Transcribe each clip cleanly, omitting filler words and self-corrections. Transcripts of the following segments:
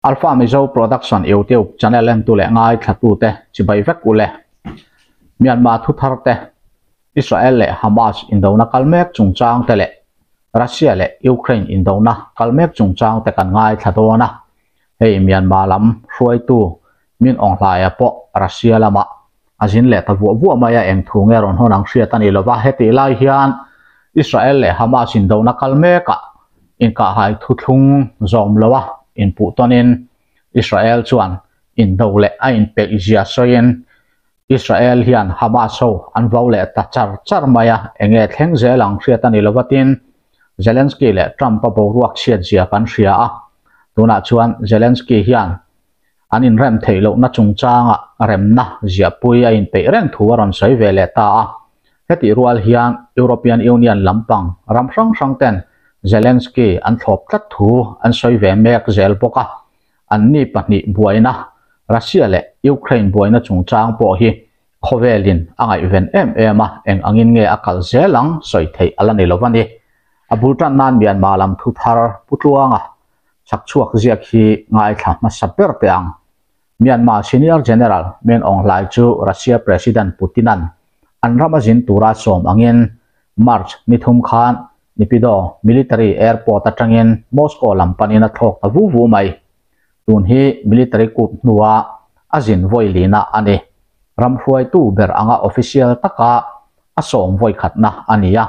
Alpha Mizo Production YouTube channel entu leh ngaithlatute chibai vek ule. Myanmar thuthar te, Israel leh Hamas indona kal mek chungchang te leh Russia leh Ukraine indona kal mek chungchang te kan ngaithla dawn a. Hei Myanmar lam hruaitu Min Aung Hlaia pawh Russia lamah a zin leh ta vuah vuah mai a, eng thu nge rawn hawn ang hriat a ni lova. Hetih lai hian Israel leh Hamas indona kal mekah inkahhai thuthlung zawm loa inpuh tawnin Israel chuan indo leh a inpeih zia sawiin Israel hian Hamas ho an vo leh ta char char mai a, enge thleng zel ang hriat a ni lova tin Zelensky leh Trump-a boruak chhiat zia kan hria a, tunah chuan Zelensky hian An inrem theih lohna chungchanga remna ziahpui a inpeih reng thu a rawn sawi ve leh ta a. Hetih rual hian European Union lampang ram hrang hrang ten Zelensky an thlawp tlat thu an sawi ve mek zel bawk a. Anni pahnih buaina, Russia leh Ukraine buaina chungchang pawh hi khawvelin a ngaihven em em a, eng angin nge a kal zel ang sawi theih a la ni lo a ni. A bul tan nan Myanmar lam thu thar Pu Tluanga Chhakchhuak ziak hi ngaithla hmasa ber teh ang. Myanmar Senior General Min Aung Hlaing chu Russia President Putin-a'n an ram a zin tura sawm angin March ni thum khan Naypyidaw Military Airport atangin Moscow lam panin a thlawk ta vu vu mai. Tun hi military coup hnua a zin vawi lina a ni. Ram hruaitu ber anga official taka a sawm vawi khatna a ni a.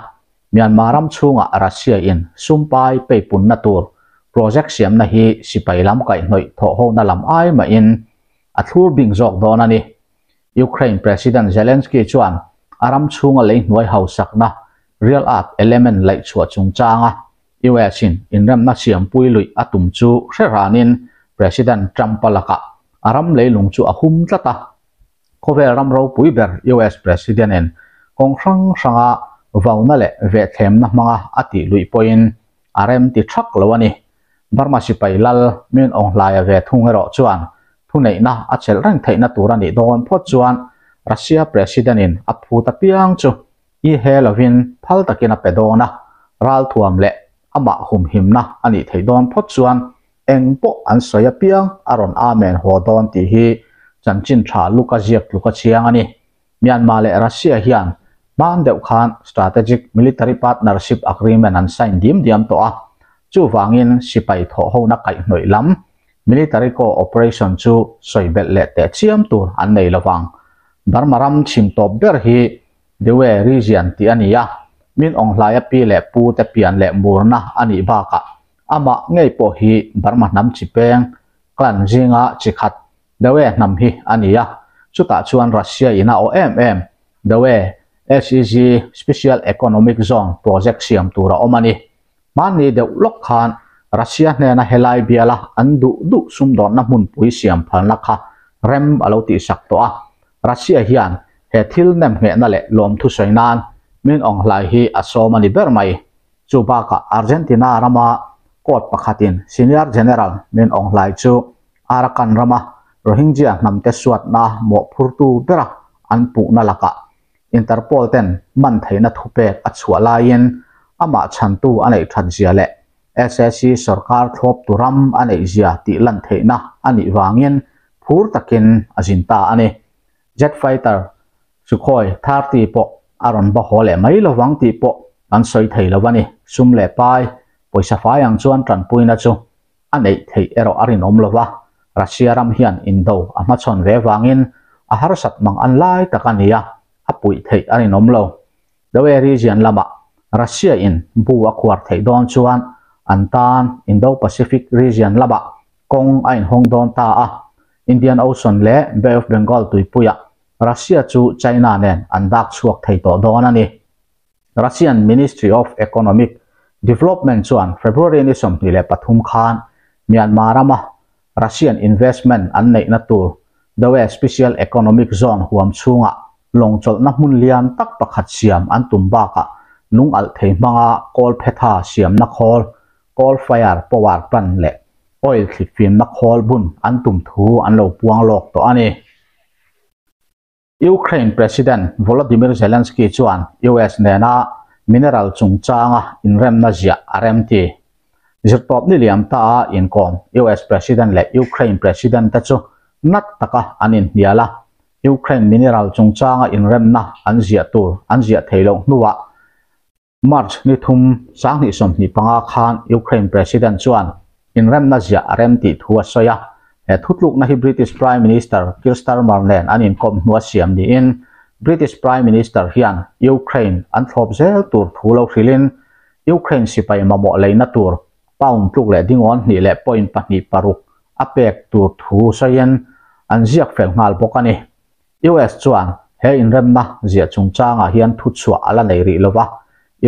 Myanmar ram chhungah Russia in sumpai peipunna tur project siamna hi sipai lam kaihhnawih thawhhona lam ai mahin a thlur bing zawk dawn a ni. Ukraine President Zelensky chuan a ram chhunga lei hnuai hausakna real earth element laihchhuah chungchanga US in inremna siampui luih a tum chu hre ranin President Trump-a lakah a ram leilung chu a hum tlat a. Khawvel ram ropui ber US President-in kawng hrang hranga vauna leh vehthlemna hmanga a tih luih pawhin a rem ti thak lo a ni. Burma sipai lal Min Aung Hlaia ve thung erawh chuan thuneihna a chelh reng theihna tur a nih dawn phawt chuan Russia President-in a phut apiang chu i he lovin phal takin a pe dawn a, ralthuam leh amah humhimna a nih theih dawn phawt chuan Eng pawh an sawi apiang a rawn amen haw dawn tih hi chanchin tha Luka ziak tluk a chiang a ni. Myanmar leh Russia hian hman deuh khan Strategic Military Partnership Agreement an sign dim diam tawh a, chuvangin sipai thawhhona kaihhnawih lam Military Co-operation chu sawi belh leh teh chiam tur an nei lovang. Burma ram chhim tawp ber hi Dewe Region tih a ni a, Min Aung Hlaia pi leh pu te pian leh murna a nih bakah Amah ngei pawh hi Burma hnam chi peng, clan, zinga chi khat Dawe hnam hi a ni a, chutah chuan Russia in a awh em em Dawe SEZ, Special Economic Zone, project siam tur a awm a ni. Hmanni deuh lawk khan Russia hnena helai biala an duh duh sumdawnna hmunpui siam phalna kha rem a lo tihsak tawh a, Russia hian he thil nemnghehna leh lawmthu sawi nan Min Aung Hlaing hi a sawm a ni ber mai. Chu bakah Argentina rama court pakhatin Senior General Min Aung Hlaing chu Arakan rama Rohingya hnamte suatna mawhphurtu bera an puhna lakah Interpol ten man theihna thupek a chhuah laiin amah chhantu a neih that zia leh sac sorkar thlawptu ram a neih zia tih lan theihna a nih vangin phur takin a zin ta a ni. Jet fighter Sukhoi 30 pawh a rawn va haw leh mai lovang tih pawh kan sawi thei lo a ni. Sum leh pai, pawisa fai ang chuan tanpuina chu a neih theih erawh a rinawm lo va, Russia ram hian indo a hmachhawn ve vangin a harsat mang an lai tak a ni a, a puih theih a rinawm lo. Doe region lamah Russia in bu a khuar theih dawn chuan an tan Indo-Pacific region lamah kawng a inhawng dawn ta a, Indian Ocean leh Bay of Bengal tuipuiah Russia chu China nen an dak chhuak thei tawh dawn a ni. Russian Ministry of Economic Development chuan February ni 23 khan Myanmar rama Russian investment an neihna tur Dawei Special Economic Zone huam chhungah lawng chawlhna hmun lian tak pakhat siam an tum bakah lung alh thei hmanga kawl phetha siamna khawl, coal fire power plant leh oil thlitfimna khawl bun an tum thu an lo puang lawk tawh a ni. Ukraine President Volodymyr Zelensky chuan US nena mineral chungchanga inremna ziah a remti. Zirtawpni liam ta a inkawm US President leh Ukraine President te chu nat taka an inhnial a, Ukraine mineral chungchanga inremna an ziah tur an ziah theih loh hnuah March ni thum 2025 khan Ukraine President chuan inremna ziah a rem tih thu a sawi a, he thutlukna hi British Prime Minister Keir Starmer nen an inkawm hnu a siam niin British Prime Minister hian Ukraine an thlawp zel tur thu lo hrilhin Ukraine sipai mamawh leina tur pound tluk leh dingawn hnih leh point pahnih paruk a pek tur thu sawiin an ziak fel nghal bawk a ni. US chuan he inremna ziah chungchangah hian thuchhuah a la nei rih lo va,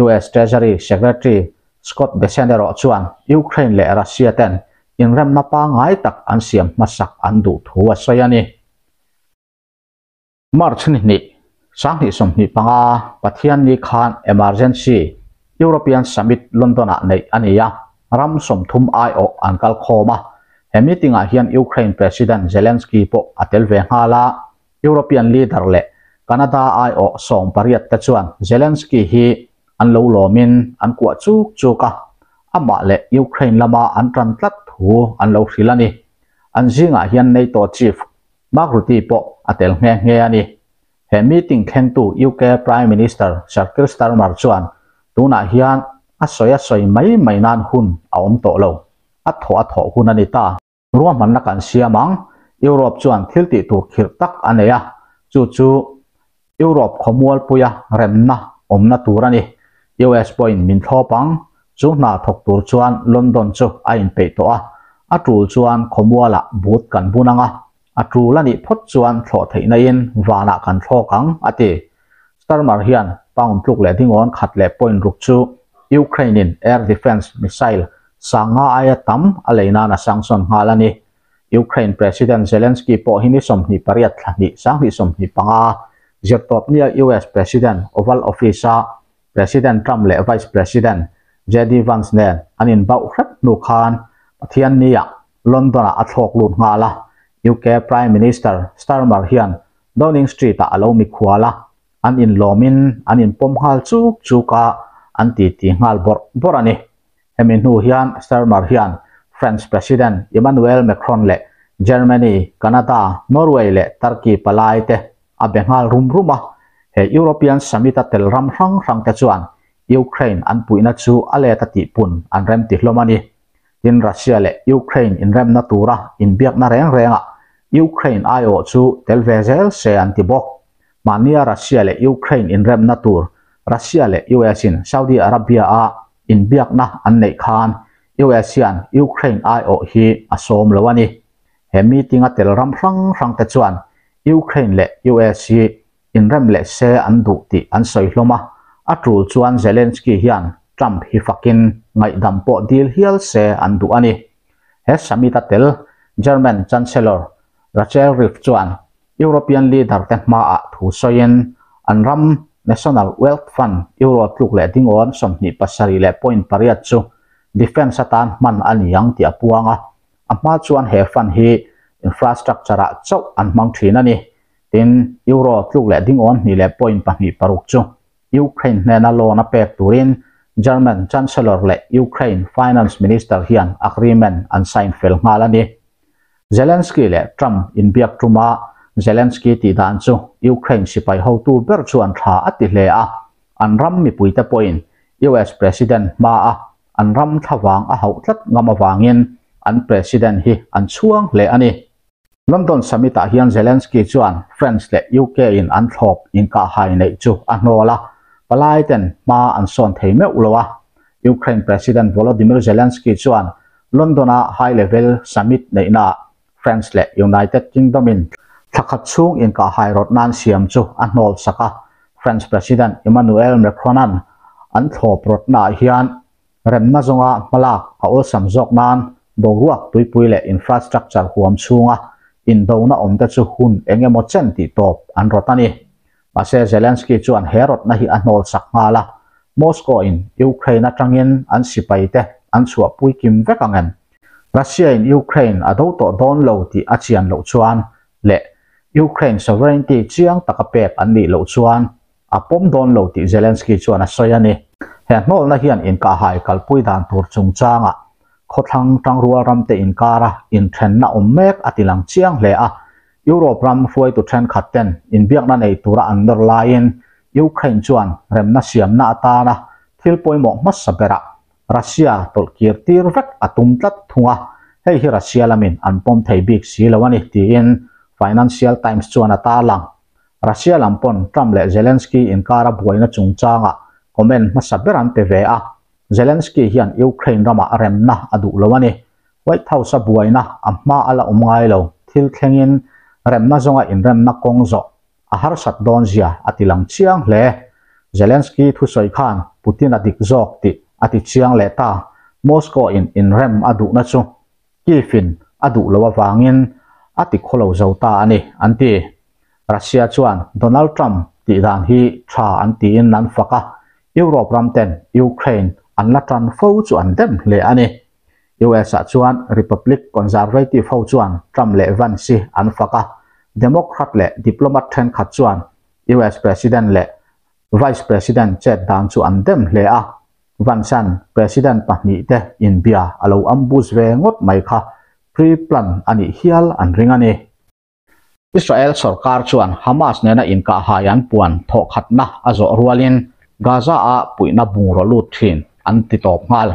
US Treasury Secretary Scott Bessent erawh chuan Ukraine leh Russia ten inremna pangngai tak an siam hmasak an duh thu a sawi a ni. March ni hnih, 2025, Pathianni khan Emergency European Summit London-ah neih a ni a, ram 30 aiawh an kal khawm a. He meeting-ah hian Ukraine President Zelensky pawh a tel ve nghal a, European leader leh Canada aiawh 18 te chuan Zelensky hi an lo lawmin an kuah chuk chuk a, amah leh Ukraine lama an tan tlat thu an lo hrilh a ni. An zingah hian NATO chief Mark Rutte pawh a tel nghe nghe a ni. He meeting thlengtu UK Prime Minister Sir Keir Starmer chuan tunah hian a sawi a sawi mai mai nan hun a awm tawh lo, a thawh a thawh hun a ni ta. Ruahmanna kan siam ang, Europe chuan thil tih tur khirh tak a nei a, chu chu Europe khawmualpuia remna awmna tur a ni. US pawhin min thlawp ang, chu hna thawk tur chuan London chu a inpeih tawh a, a tul chuan khawmualah but kan bun ang a, a tul a nih phawt chuan thlawh theihna-in vanah kan thlawk ang, a ti. Starmer hian pound tluk leh dingawn khat leh point ruk chu Ukraine-in air defence missile 5000 aia tam a lei nan a sanction nghal a ni. Ukraine President Zelensky pawh hi ni 28 thla hnih 2025 zirtawpnia US President Oval Office-a President Trump leh Vice President JD Vance nen an inbauh hrep hnu khan Pathiannia London-ah a thlawk lut nghal a. UK Prime Minister Starmer hian Downing Street-ah a lo mikhual a, an inlawmin an inpawm nghal chuk chuk a, an titi nghal bawrh bawrh a ni. Hemi hnu hian Starmer hian French President Emmanuel Macron leh Germany, Canada, Norway leh Turkey palai te a be nghal rum rum a. He European Summit-a tel ram hrang hrang te chuan Ukraine an puihna chu a let a tihpun an rem ti hlawm a ni. Tin, Russia leh Ukraine inremna tura inbiakna reng rengah Ukraine aiawh chu tel ve zel se an ti bawk. Mahnia Russia leh Ukraine inremna tur Russia leh US-in Saudi Arabia-a inbiakna an neih khan US hian Ukraine aiawh hi a sawm lo a ni. He meeting-a tel ram hrang hrang te chuan Ukraine leh US hi inrem leh se an duh tih an sawi hlawm a, a tul chuan Zelensky hian Trump hi fakin ngaihdam pawh dil hial se an duh a ni. He summit-a tel German Chancellor Rachel Reeves chuan European leader te hmaah thu sawiin an ram National Wealth Fund euro tluk leh dingawn 27 leh point pariat chu defence atan hman a ni ang tih a puang a, a hma chuan he fund hi infrastructure-ah chauh an hmang thin a ni. Tin, euro tluk leh dingawn hnih leh point pahnih paruk chu Ukraine hnena loan a pek turin German Chancellor leh Ukraine Finance Minister hian agreement an sign fel nghal a ni. Zelensky leh Trump inbiak tuma Zelensky tih dan chu Ukraine sipai hotu ber chuan tha a ti hle a, an ram mipuite pawhin US President hmaa an ram thlavang a hauh tlat ngam avangin an President hi an chhuang hle a ni. London Summit-ah hian Zelensky chuan France leh UK-in an thlawp inkahhai neih chu a hnawl a, palaiten hma an sawn thei meuh lo a. Ukraine President Volodymyr Zelensky chuan London-a high level summit neihnaah France leh United Kingdom-in thla khat chhung inkahhai rawt nan siam chu a hnawl sak a. French President Emmanuel Macron-a'n an thlawp rawtnaah hian remna zawnga hmalak a awlsam zawk nan boruak tuipui leh infrastructure huam chhunga indona awmte chu hun eng emaw chen tih tawp an rawt a ni. Mahse Zelensky chuan he rawtna hi a hnawl sak nghal a, Moscow-in Ukraine atangin an sipaite an chhuahpui kim vek ang em? Russia-in Ukraine a do tawh dawn lo tih a chian loh chuan leh Ukraine sovereignty chiang taka pek an nih loh chuan a pawm dawn lo tih Zelensky chuan a sawi a ni. He hnawlna hian inkahhai kalpui dan tur chungchangah khawthlang tangrual ramte inkara inthenna awm mek a tilang chiang hle a. Europe ram hruaitu thenkhat ten inbiakna nei tura an nawr laiin Ukraine chuan remna siamna atana thil pawimawh hmasa berah Russia tawlh kir tir vek a tum tlat thung a, hei hi Russia lamin an pawm thei bik si lo a ni tiin Financial Times chuan a tarlang. Russia lam pawn Trump leh Zelensky inkara buaina chungchangah comment hmasa ber an pe ve a, Zelensky hian Ukraine ramah remna a duh lo a ni. White House-a buaina a hma a la awm ngai lo, thil thlengin remna zawnga inremna kawng zawh a harsat dawn zia a ti lang chiang hle. Zelensky thusawi khan Putin a dik zawk tih a ti chiang leh ta. Moscow in inrem a duhna chu Kyiv in a duh loh avangin a ti khawlo zo ta a ni, an ti. Russia chuan Donald Trump tih dan hi tha an tiin an fak a, Europe ram ten Ukraine an la tan fo chu an dem hle a ni. US ah chuan Republic Conservative ho chuan Trump leh Vance hi an fak a, Democrat leh diplomat thenkhat chuan US President leh Vice President chet dan chu an dem hle a, Vance-a'n President pahnihte inbia a lo ambush ve ngawt mai kha pre-plan a nih hial an ring a ni. Israel sorkar chuan Hamas nena inkahhai an puan thawhkhatna a zawh rualin Gaza-a puihna bungraw lut thin an ti tawp nghal.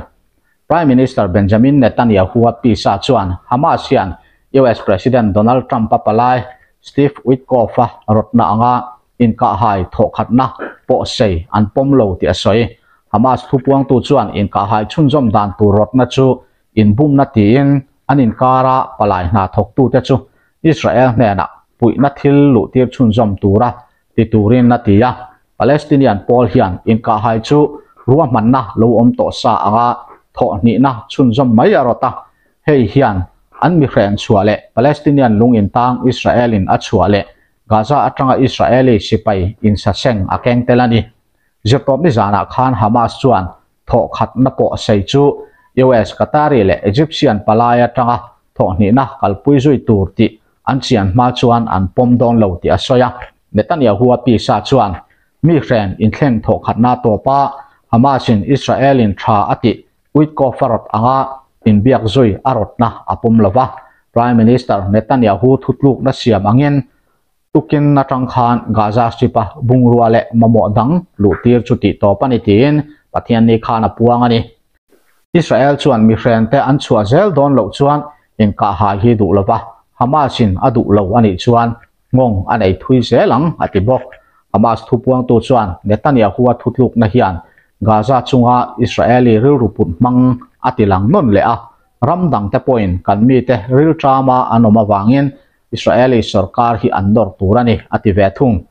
Prime Minister Benjamin Netanyahu-a pisa chuan Hamas hian US President Donald Trump-a palai Steve Witkoff-a rawtna anga inkahhai thawhkhatna pawh sei an pawm lo tih a sawi. Hamas thupuangtu chuan inkahhai chhunzawm dan tur rawtna chu Inbumna tiin an inkara palai hna thawktute chu Israel hnenah puihna thil luhtir chhunzawm tura ti turin a ti a. Palestinian pawl hian inkahhai chu ruahmanna lo awm tawh sa anga thawhhnihna chhunzawm mai a rawt a. Hei hian an mihren chhuah leh Palestinian lung intang Israel-in a chhuah leh Gaza atanga Israeli sipai insaseng a keng tel a ni. Zirtawpni zanah khan Hamas chuan Thawhkhatna pawh sei chu US, Qatari leh Egyptian palai atanga thawhhnihna kalpui zui tur tih an chian hma chuan an pawm dawn lo tih a sawi a. Netanyahu-a pisa chuan mi hren inthleng thawhkhatna tawpa Hamas-in Israel-in tha a tih Witkoff a rawt anga inbiak zui a rawtna a pawm lo va. Prime Minister Netanyahu thutlukna siam angin Tukin atang khan Gaza Strip-a bungrua leh mamawh dang luhtir chu tih tawp a ni tiin Pathianni khan a puang a ni. Israel chuan mihrente an chhuah zel dawn loh chuan inkahhai hi duh lova, Hamas-in a duh lo a nih chuan nghawng a nei thui zel ang a ti bawk. Hamas thupuangtu chuan Netanyahu-a thutlukna hian Gaza chunga Israeli rilru put hmang a ti lang nawn leh a, ram dangte pawhin kan mite rilṭama an awm avangin Israeli sorkar hi an nawr tur a ni, a ti ve thung.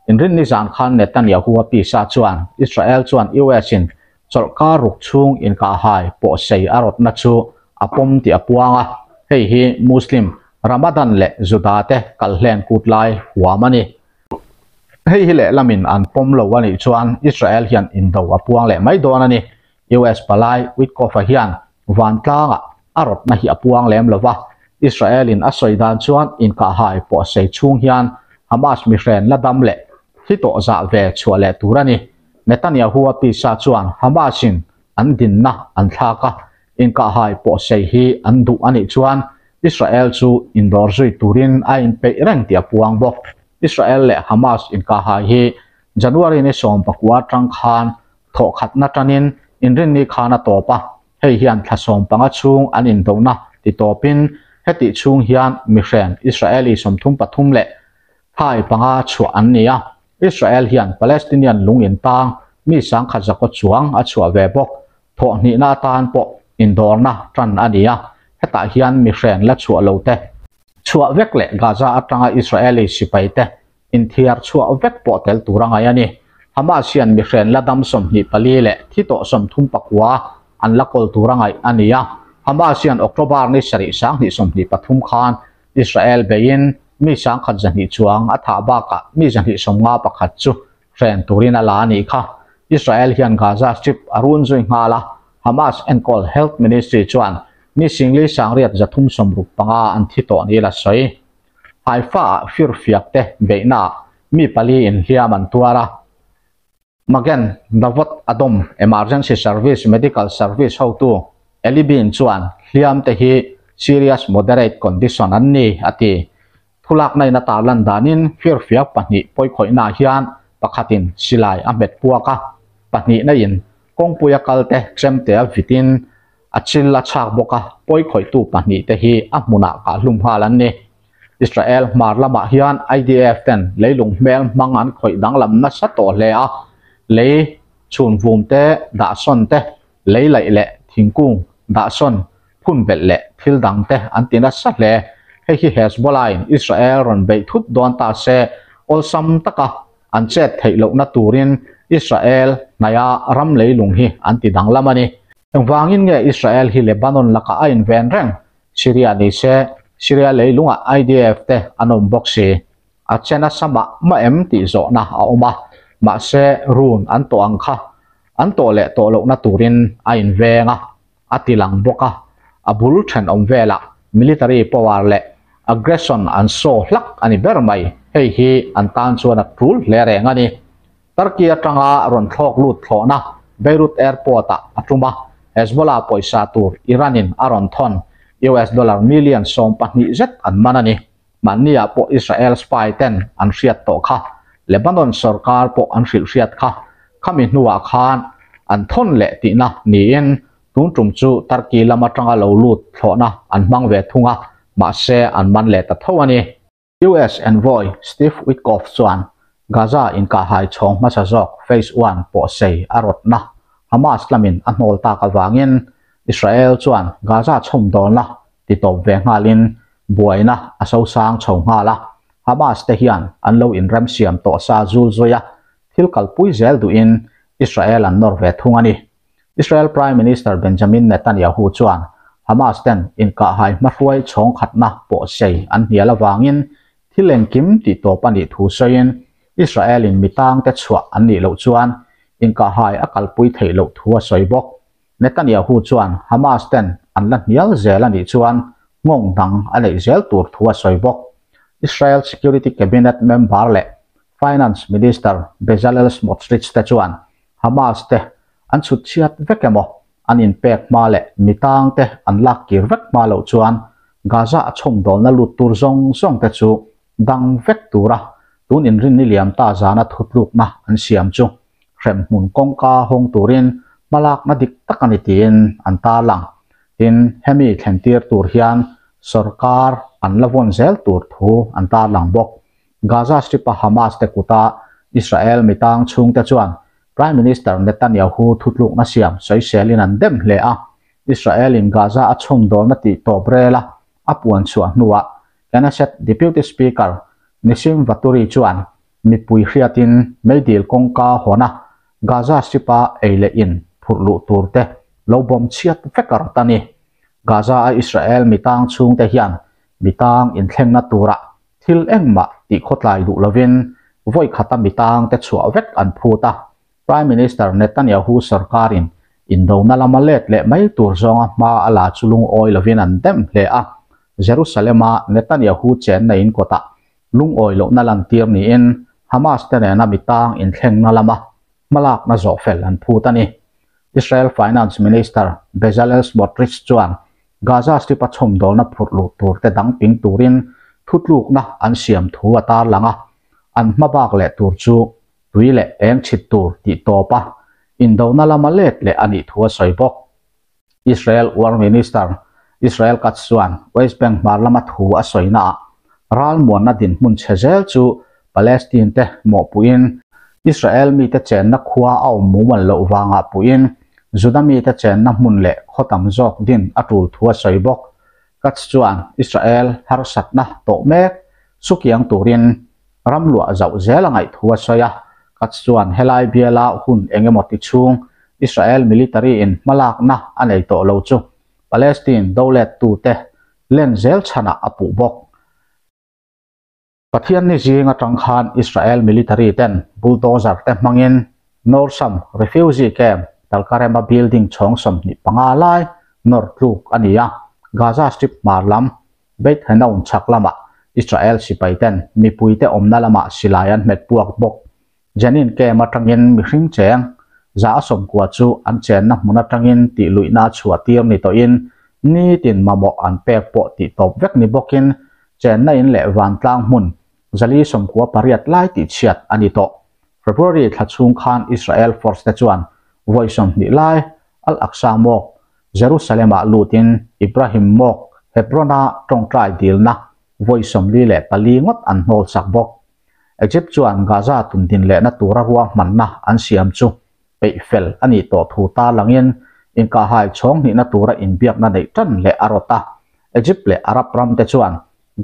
Inrinni zan khan Netanyahu-a pisa chuan Israel chuan US-in chawlhkar ruk chhung inkahhai pawhsei a rawtna chu a pawm tih a puang a, hei hi Muslim Ramadan leh Juda-te kalhlen kut lai huam a ni. Hei hi lehlamin an pawm lo a nih chuan Israel hian indo a puang leh mai dawn a ni. US palai Witkoff-a hian vantlangah a rawtna hi a puang lem lo va, Israel-in a sawi dan chuan inkahhai pawhsei chhung hian Hamas mihren la dam leh thi tawh zah ve chhuah leh tur a ni. Netanyahu-a pisa chuan Hamas-in an dinna an thlak a, inkahhai pawhsei hi an duh a nih chuan Israel chu indawr zui turin a inpeih reng tih a puang bawk. Israel leh Hamas inkahhai hi January ni 19 atang khan thawhkhatna tanin inrinni khan a tawp a, hei hian thla 15 chhung an indohna ti tawpin hetih chhung hian mihren Israeli 33 leh thai panga chhuah an ni a, Israel hian Palestinian lung intang mi 10,000 zakaw chuang a chhuah ve bawk. Thawhhnihna atan pawh indawrna tan a ni a, hetah hian mihren la chhuah lo te chhuah vek leh Gaza atanga Israeli sipai te Inthiar chhuah vek pawh tel tur a ngaih a ni. Hamas hian mihren la dam 24 leh thi tawh 39 an la kawl tur a ngaih a ni a. Hamas hian October ni sarih 2023 khan Israel beiin mi 1,200 chuang a thah bakah mi 251 chu hren turin a la a nih kha. Israel hian Gaza Strip a run zui nghal a, Hamas enkawl Health Ministry chuan mi 4,365 an thi tawh ni la sawi. Haifa-ah firfiak te beihnaah mi pali inhliam an tuar a. Magen David Adom Emergency Service Medical Service hotu Eli Bin chuan hliam te hi serious moderate condition an ni, a ti. Thulakna in a tarlan danin firfiak pahnih pawikhawihnaah hian pakhatin silai a hmet puak a, pahnihna in kawngpuia kalte chemte a vitin a chil a chhak bawk a, pawikhawihtu pahnihte hi a hmunah kahhlum nghal an ni. Israel hmar lamah hian IDF ten leilung hmel hmang an khawih danglam nasa tawh hle a, lei chhunvum te, dahsawn te, lei laih leh thingkung dahsawn phun belh leh thil dang te an ti nasa hle. Hei hi Hezbollah in Israel rawn beih thut dawn ta se awlsam taka an chet theih lohna turin Israel hnaia ram leilung hi an ti danglam a ni. Engvangin nge Israel hi Lebanon lakah a inven reng? Syria ni se, Syria leilungah IDF te an awm bawk si. A che nasa mah mah em tih zawhna a awm a, mahse run an tawh ang kha an tawh leh tawh lohna turin a inveng a, a ti lang bawk a. A bul thenawm velah military power leh aggression an saw hlak a ni ber mai. Hei hi an tan chuan a tul hle reng a ni. Turkey atanga rawn thlawk lut thlawhna Beirut Airport-ah a tum a, Hezbollah pawisa tur Iran-in a rawn thawn US dollar million 12 zet an man a ni. Mahniah pawh Israel spy ten an hriat tawh kha, Lebanon sorkar pawh an hrilh hriat kha, khami hnuah khan an thawn leh tihna niin tun tum chu Turkey lam atanga lo lut thlawhna an hmang ve thung a, mahse an man leh ta tho a ni. US envoy Steve Witkoff chuan Gaza inkahhai chhawng hmasa zawk Phase One pawhsei a rawtna Hamas lamin a hnawl tak avangin Israel chuan Gaza chhawmdawlna titawp ve nghalin buaina a sosang chho nghal a, Hamas te hian an lo inremsiam tawh sa zul zui a, thil kalpui zel duhin Israel an nawr ve thung a ni. Israel Prime Minister Benjamin Netanyahu chuan Hamas ten inkahhai hmahruai chhawng khatna pawhsei an hnial avangin thil engkim tih tawp a nih thu sawiin Israel in mi tangte chhuah an nih loh chuan inkahhai a kalpui theih loh thu a sawi bawk. Netanyahu chuan Hamas ten an la hnial zel a nih chuan nghawng dang a neih zel tur thu a sawi bawk. Israel Security Cabinet member leh Finance Minister Bezalel Smotrich te chuan Hamas te an chhut chhiat vek emaw, an inpek hma leh mi tang te an lak kir vek hma loh chuan Gaza a chhawmdawlna lut tur zawng zawng te chu dang vek tura tun inrinni liam ta zana thutlukna an siam chu hremhmun kawngka hawng turin hmalakna dik tak a ni tiin an tarlang. Tin, hemi thlentir tur hian sorkar an la vawn zel tur thu an tarlang bawk. Gaza Strip-a Hamas te kuta Israel mi tang chhungte chuan Prime Minister Netanyahu thutlukna siam sawiselin an dem hle a. Israel-in Gaza a chhawmdawlna tih tawp rela a puan chhuah hnuah Knesset Deputy Speaker Nissim Vaturi chuan mipui hriatin meidil kawngka hawna Gaza Strip-a ei leh in phurh luh turte lo bawm chhiat vek a rawt a ni. Gaza-a Israel mi tang chhungte hian mi tang inthlengna turah Thil engmah tih khawtlai duh lovin vawi khata mi tangte chhuah vek an phut a, Prime Minister Netanyahu sorkarin indona lama let leh mai tur zawnga hma a la chu lungawi lovin an dem hle a, Jerusalem-a Netanyahu chenna in kawtah lungawi lohna lantir niin Hamas te nena mi tang inthlengna lama hmalakna zawhfel an phut a ni. Israel Finance Minister Bezalel Smotrich chuan Gaza Strip-a chhawmdawlna phurh luh turte dang ping turin thutlukna an siam thu a tarlang a, an hma bak leh tur chu tui leh eng chhit tur tih tawp a, indona lama let leh a nih thu a sawi bawk. Israel War Minister Israel Katz chuan West Bank hmar lama thu a sawinaah ralmuanna dinhmun chhe zel chu Palestine te mawhpuiin Israel mite chenna khua a awm mumal loh vangah puiin Juda mite chenna hmun leh khaw tam zawk din a tul thu a sawi bawk. Katz chuan Israel harsatna tawh mek sukiang turin ram luah zauh zel a ngaih thu a sawi a. Katz chuan helai biala hun eng emaw ti chhung Israel military in hmalakna a nei tawh lo chu Palestine dolet tute len zel chhanah a puh bawk. Pathianni zing atang khan Israel military ten bulldozer te hmangin Norsam refugee camp Talkarema building chhawng 25 lai nawr tluk a ni a, Gaza Strip hmar lam Beit Hanoun chhak lamah Israel sipai ten mipuite awmna lamah silai an hmet puak bawk. Jenin camp atangin mihring cheng 90% chu an chenna hmun atangin tih luihna a chhuah tir ni tawhin nitin mamawh an pek pawh tih tawp vek ni bawkin chenna in leh vantlang hmun 498 lai tih chhiat a ni tawh. February thla chhung khan Israel force te chuan vawi 20 lai Al-Aqsa Mosque, Jerusalem-ah lutin Ibrahim Mosque, Hebron-a tawngtai dilna vawi 44 ngawt an hnawl sak bawk. Egypt chuan Gaza tundin lehna tura ruahmanna an siam chu peih fel a nih tawh thu tarlangin inkahhai chhawng hnihna tura inbiakna neih tan leh a rawt a. Egypt leh Arab ram te chuan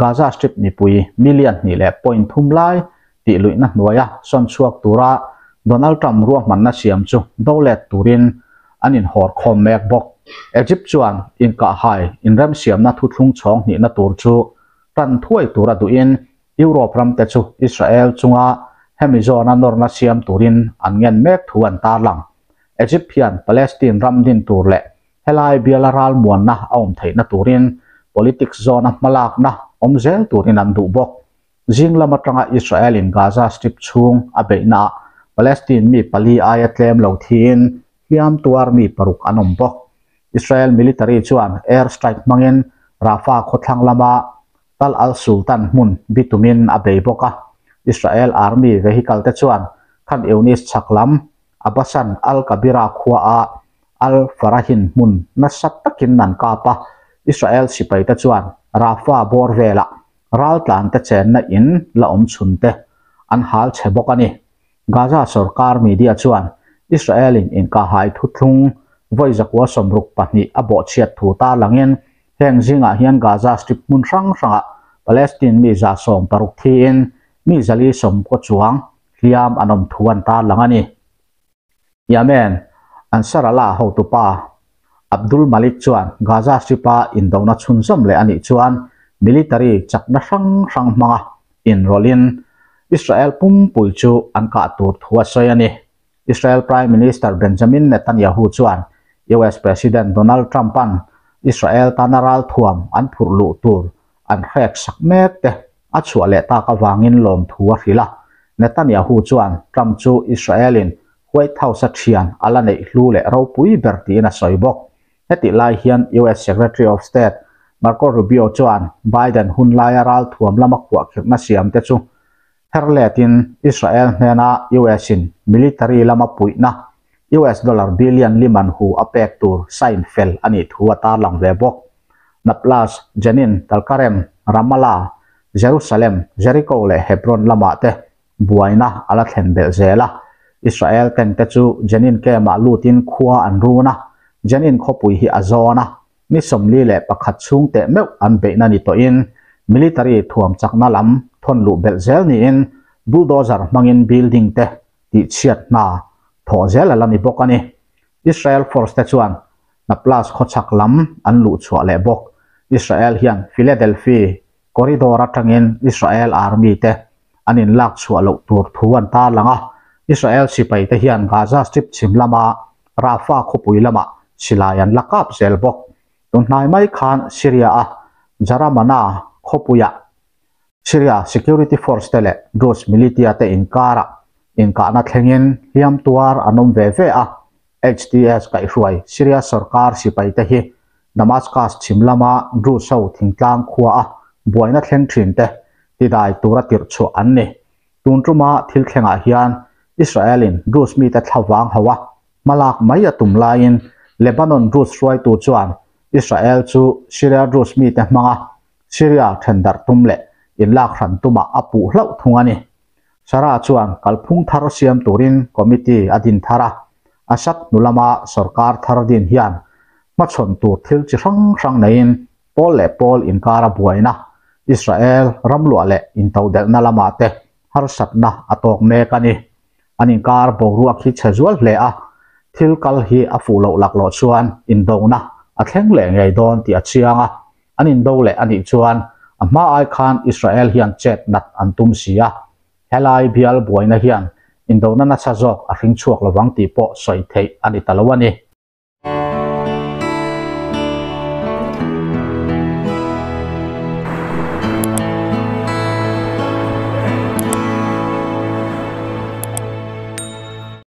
Gaza Strip mipui million 2.3 lai tih luihna hnuaia sawn chhuak tura Donald Trump ruahmanna siam chu do let turin an inhawr khawm mek bawk. Egypt chuan inkahhai inremsiamna thuthlung chhawng hnihna tur chu tan thuai tura duhin Europe ram te chu Israel chunga hemi zawna nawrna siam turin an ngen mek thu an tarlang. Egypt hian Palestine ram din tur leh helai biala ral muanna a awm theihna turin politics zawna hmalakna awm zel turin an duh bawk. Zing lam atanga Israel in Gaza Strip chhung a beihnaah Palestine mi pali aia tlem lo thiin hliam tuar mi paruk an awm bawk. Israel military chuan air strike hmangin Rafah khawthlang lama Tal al-Sultan hmun bitumin a bei bawk a. Israel army vehicle te chuan Khan Younis chhak lam Abasan al-Kabira khua a Al-Farahin hmun nasa takin an kap a. Israel sipai te chuan Rafah bawr velah raltlan te chenna in la awm chhun te an hal che bawk a ni. Gaza sorkar media chuan Israel in inkahhai thuthlung vawi 162 a bawhchhiat thu tarlangin heng zingah hian Gaza Strip hmun hrang hrangah Palestine mi 160 thiin mi 490 chuang hliam an awm thu an tarlang a ni. Yemen Ansarallah hotupa Abdul Malik chuan Gaza Strip-a indona chhunzawm leh a nih chuan military chakna hrang hrang hmanga inrawlhin Israel pumpui chu an kah tur thu a sawi a ni. Israel Prime Minister Benjamin Netanyahu chuan US President Donald Trump-a'n Israel tana ral thuam an phurh luh tur an hrek sak mek te a chhuah leh tak avangin lawm thu a hrilh a. Netanyahu chuan Trump chu Israel-in White House-a thian a la neih hlu leh ropui ber tiin a sawi bawk. Hetih lai hian US Secretary of State Marco Rubio chuan Biden hun laia ral thuam lama khuahkhirhna siam te chu her letin Israel hnena US-in military lama puihna US dollar billion liman hu a pek tur sign fel a nih thu a tarlang ve bawk. Nablus, Jenin, Tulkarem, Ramallah, Jerusalem, Jericho leh Hebron lamah te buaina a la thlen belh zel a. Israel tank te chu Jenin camp-ah lutin khua an run a, Jenin khawpui hi a zawn a, ni 41 chhung teh meuh an beihna ni tawhin military thuam chakna lam thawn luh belh zel niin bulldozer hmangin building te tih chhiat hna thawh zel a la ni bawk a ni. Israel force te chuan Nablus khawchhak lam an luh chhuah leh bawk. Israel hian Philadelphia corridor atangin Israel army te an inlak chhuah loh tur thu an tarlang a. Israel sipai te hian Gaza Strip chhim lama Rafah khawpui lamah silai an la kap zel bawk. Tunhnai mai khan Syria a Jaramana khawpuiah Syria security force te leh Druze militia te inkarah inkahna thlengin hliam tuar an awm ve ve a. HTS kaihhruai Syria sorkar sipai te hi Damascus chhim lama Druze ho thingtlang khua a buaina thleng thin te tidai tura tirh chhuah an ni. Tun tuma thil thlengah hian Israel-in Druze mite thlavang ho a hmalak mai a tum laiin Lebanon Druze hruaitu chuan Israel chu Syria Druze mite hmanga Syria thendarh tum leh inlak hran tumah a puh hlauh thung a ni. Sarah chuan kalphung thar siam turin committee a din thar a, Assad hnu lama sorkar thar din hian hmachhawn tur thil chi hrang hrang neiin pawl leh pawl inkara buaina, Israel ramluah leh intodelhna lamah te harsatna a tawk mek a ni. An inkar boruak hi chhe zual hle a, thil kal hi a fuh loh laklawh chuan indona a thleng leh ngei dawn tih a chiang a. An indo leh a nih chuan a hma ai khan Israel hian chet nat an tum si a, helai bial buaina hian indona nasa zawk a hring chhuak lovang tih pawh sawi theih a ni ta lo a ni.